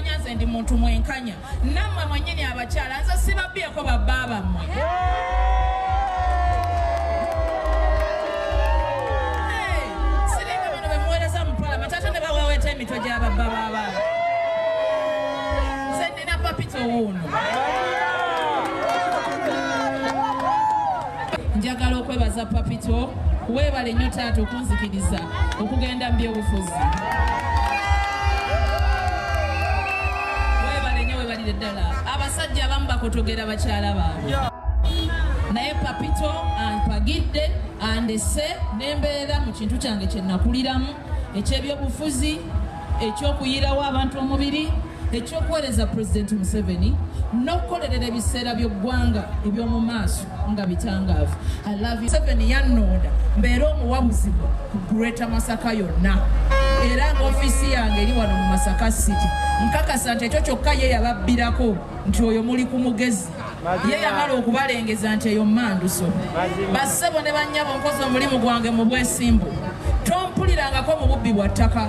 okumanya nze ndi muntu mwenkanya. Nammwe mwennyini abakyala, nze sibabbyeko babba bammwe. Siringa bano be muweereza mu palamenti ate ne baweweeta emitwe gy'ababba b'abaana. Nze nina Papito wuuno. Njagala okwebaza Papito, weebale nnyo taata okunzikiriza okugenda mu byobufuzi. Weebale nnyo, weebalire ddala. Abasajja abamu bakotogera bakyala baabwe, naye Papito ampagidde, andese nembeera mu kintu kyange kye nakuliramu eky'ebyobufuzi, eky'okuyirawo abantu omubiri, ekyokuweereza Pulezidenti Museveni n'okukolerera ebiseera by'oggwanga eby'omu maaso nga bitangaavu. I love you. Museveni yannonda mbeere omuwabuzi ku Greater Masaka yonna, era nga ofiisi yange eri wano mu Masaka City. Nkakasa nti ekyo kyokka ye yababbirako nti oyo muli ku mugezi, ye yamala okubalengeza nti eyo manduso. Bassebo ne bannyabo, nkoze omulimu gwange mu bwesimbu. Tompulirangako mu bubbi bwa ttaka,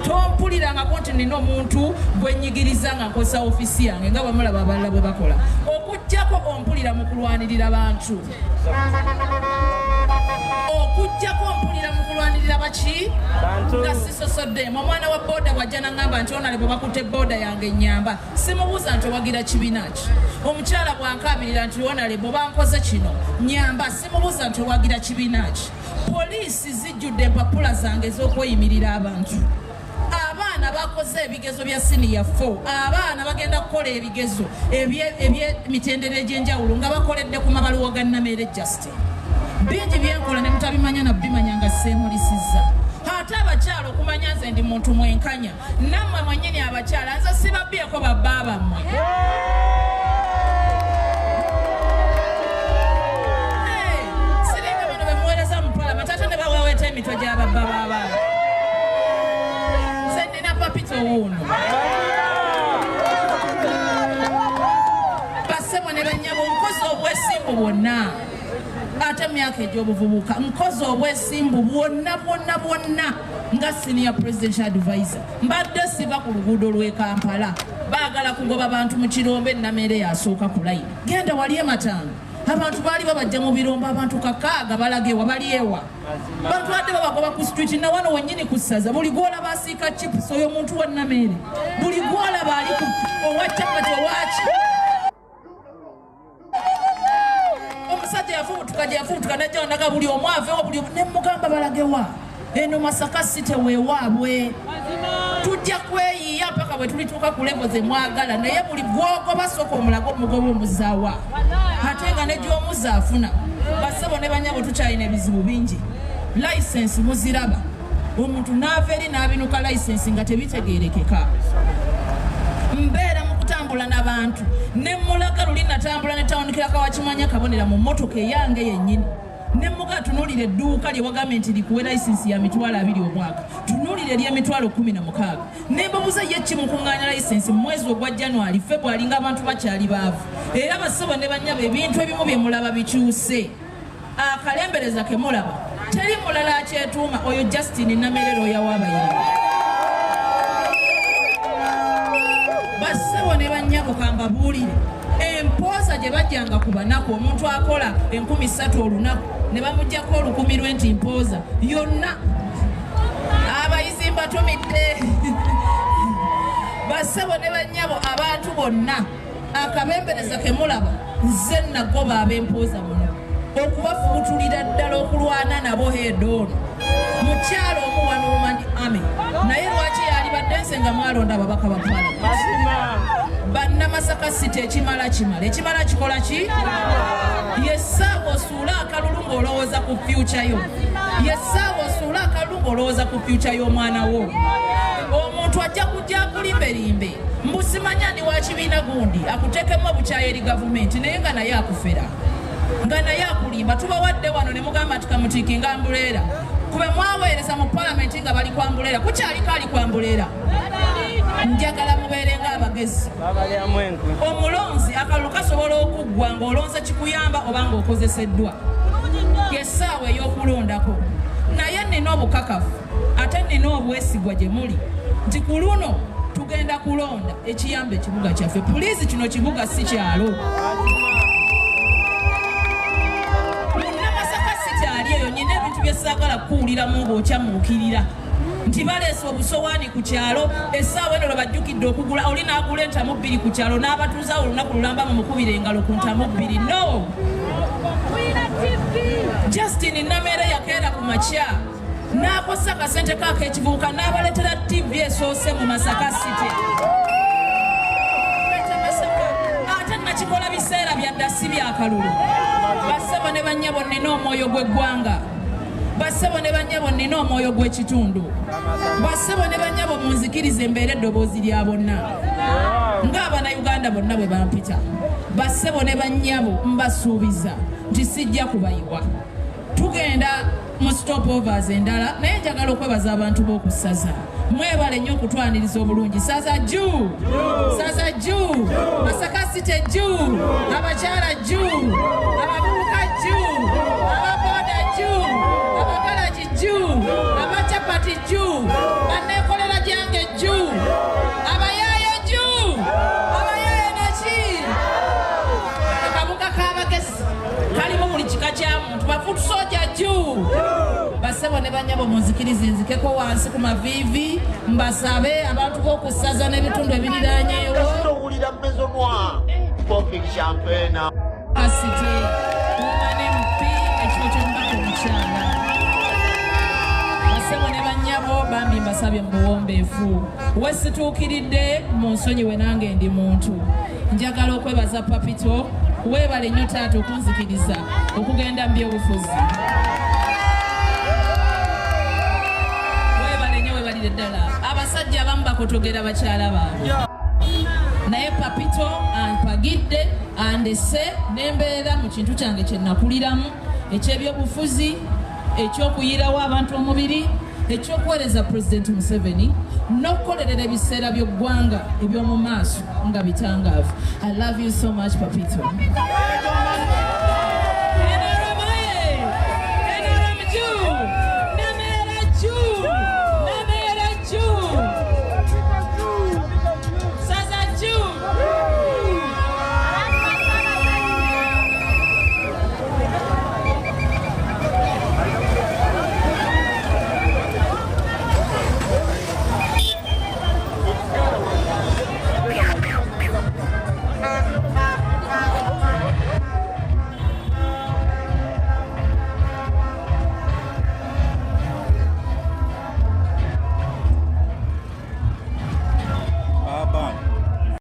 tompulirangako nti nina omuntu gwe nnyigiriza nga nkozesa ofiisi yange nga bwe mulaba abalala bwe bakola, okuggyako ompulira mu kulwanirira bantu, okuggyako ompulira mu kulwanirira baki nga sisosoddemu. Omwana wa booda bw'ajja naŋŋamba nti onale bwe bakutte booda yange ennyamba, simubuuza nti owagira kibiina ki. Omukyala bw'ankaabirira nti onale bwe bankoze kino nyamba, simubuuza nti owagira kibiina ki. Poliisi zijjudde empapula zange ez'okweyimirira abantu. Abaana bakoze ebigezo bya siniya 4, abaana bagenda kukola ebigezo eby'emitendera egy'enjawulo nga bakoledde ku mabaluwa ga Nameere Justin. Bingi byenkola ne mutabimanya nabimanya nga seemulisizza. Ate abakyala okumanya nze ndi muntu mwenkanya. Nammwe mwennyini abakyala, nze sibabbyeko babba bammwe. Siringa bano be muweereza mu palamenti ate ne baweweeta emitwe gy'ababba b'abaana. Nze nina Papito wuuno. Bassebo ne bannyabo, nkoze obwesimbu bwonna, ate mu myaka egy'obuvubuka nkoze obwesimbu bwonna bwonna bwonna nga senior presidential advisor. Mbadde siva ku luguudo lw'e Kampala. Baagala kugoba bantu mu kirombe, Nameere yasooka ku layini. Genda wali ematanga, abantu baali babajja mu birombe, abantu 6 balagewa bali ewa bantu badde babagoba ku street. Nawano wennyini ku ssaza, buli gwolaba asiika chips oyo muntu wa Nameere, buli gwolaba ali ku owa capati owaki. Omusajja yafubutuka gye yafubutuka najja naga buli omu avewo, buli ne mugamba balagewa, eno Masaka City weewaabwe, tujja kweyiya mpaka bwe tulituuka ku level ze mwagala. Naye buli gwogoba sooka omulaga omugoba omuzaawa, ate nga ne gy'omuza afuna. Bassebo ne banyabo, tukyalina ebizibu bingi. License muziraba, omuntu n'ava eri n'abinuka license nga tebitegeerekeka. Mbeera mu kutambula n'abantu ne mulaga luli natambula ne town clerk wakimanya kabonera mu mmotoka eyange yennyini, ne muga tunuulira edduuka lye wagambye nti likuwe layisinsi ya 20,000 omwaka, tunuulira ery'emitwalo 16. Ne mbabuuza ye ki mukuŋŋaanya layisinsi mu mwezi ogwa January, February, ng'abantu bakyali baavu? Era bassebo ne bannyabo, ebintu ebimu bye mulaba bikyuse. Akalembereza ke mulaba teri mulala akyetuuma, oyo Justin Namerero oyawabayirira. Bassebo ne bannyabo, kambabuulire, empooza gye bajjanga ku banaku, omuntu akola 3,000 olunaku ne bamugjako 1,000 lwe nti mpooza yonna. Abayizi mbatumidde. Bassebo ne bannyabo, abantu bonna, akabembereza ke mulaba nze nagoba ab'empooza muno okubafubutulira ddala, okulwana nabo head on. Mukyalo omu wano omanyi ami, naye lwaki yalibadde nze nga mwalonda ababaka ba palamenti? Bannamasaka City, ekimala kimala, ekimala kikola ki? Yessaawa osuule akalulu ng'olowooza ku future yo, yessaawa osuule akalulu ng'olowooza ku future y'omwana wo. Omuntu ajja kujja akulimberimbe mbu simanya ndi wa kibiina gundi, akuteekemu obukyayi eri gavumenti, naye nga naye akufera, nga naye akulimba. Tubawadde wano ne mugamba nti kamutiikinga umbrella kube mwaweereza mu palamenti nga bali ku umbrella, kukyaliko ali ku umbrella. Njagala mubeere ng'abagezi. Omulonzi akalulu kasobola okuggwa ng'olonze kikuyamba oba ng'okozeseddwa. Yessaawa ey'okulondako, naye nina obukakafu ate nina obwesigwa gye muli nti ku luno tugenda Tugenda kulonda ekiyamba ekibuga kyaffe. Pulizi, kino kibuga, si kyalo. Munnamasaka si kyali eyo. Nyina ebintu byesaagala kuwuliramu ng'okyamuukirira nti baleese obusowaani ku kyalo. Essaawa eno lwe bajjukidde okugula, oli n'agula entamu 2 ku kyalo n'abatuuzawo olunaku lulamba, mumukubira engalo ku ntamu 2. No, Justin Nameere yakeera ku makya n'akosa akasente ke ak'ekivubuka n'abaleetera TV esoose mu Masaka City. Ate nakikola biseera byadda, si byakalulu. Bassebo ne bannyabo, nnina omwoyo gw'eggwanga. Bassebo ne bannyabo, nnina omwoyo gw'ekitundu. Bassebo ne bannyabo, munzikirize embeera eddoboozi lya bonna ng'Abannayuganda bonna bwe bampita. Bassebo ne bannyabo, mbasuubiza nti sijja kubayiwa. Tugenda mu stopovers endala, naye njagala okwebaza abantu b'okusaza. Mwebale nnyo okutwaniriza obulungi. Saza juu, saza juu, Masaka City juu, abakyala juu, abavubuka juu, ababoda juu, abagalagi juu, abacapati juu, banneekolera gyange juu, abayaaye juu, abayaaye naki. Akabuga k'abagezi kalimu buli kika kya muntu. Ba foot soldier juu. Basebo ne banyabo, munzikirize nzikeko wansi ku maviivi mbasabe abantu b'okusaza n'ebitundu ebiriranyeewo. Kasita owulira Maison Noir, popping champagne. City Woman MP, ekifo ky'omubaka omukyala. Basebo ne bannyabo, bambi mbasabye mu buwombeefu, wesituukiridde mu nsonyiwe, nange ndi muntu. Njagala okwebaza Papito. Weebale nnyo taata okunzikiriza okugenda mu byobufuzi. Weebale nnyo, weebalire ddala. Abasajja abamu bakotogera bakyala baabwe, naye Papito ampagidde, andese nembeera mu kintu kyange kye nakuliramu ekyebyobufuzi, ekyokuyirawo abantu omubiri, ekyokuweereza Pulezidenti Museveni n'okukolerera ebiseera by'eggwanga eby'omu maaso nga bitangaavu. I love you so much, Papito.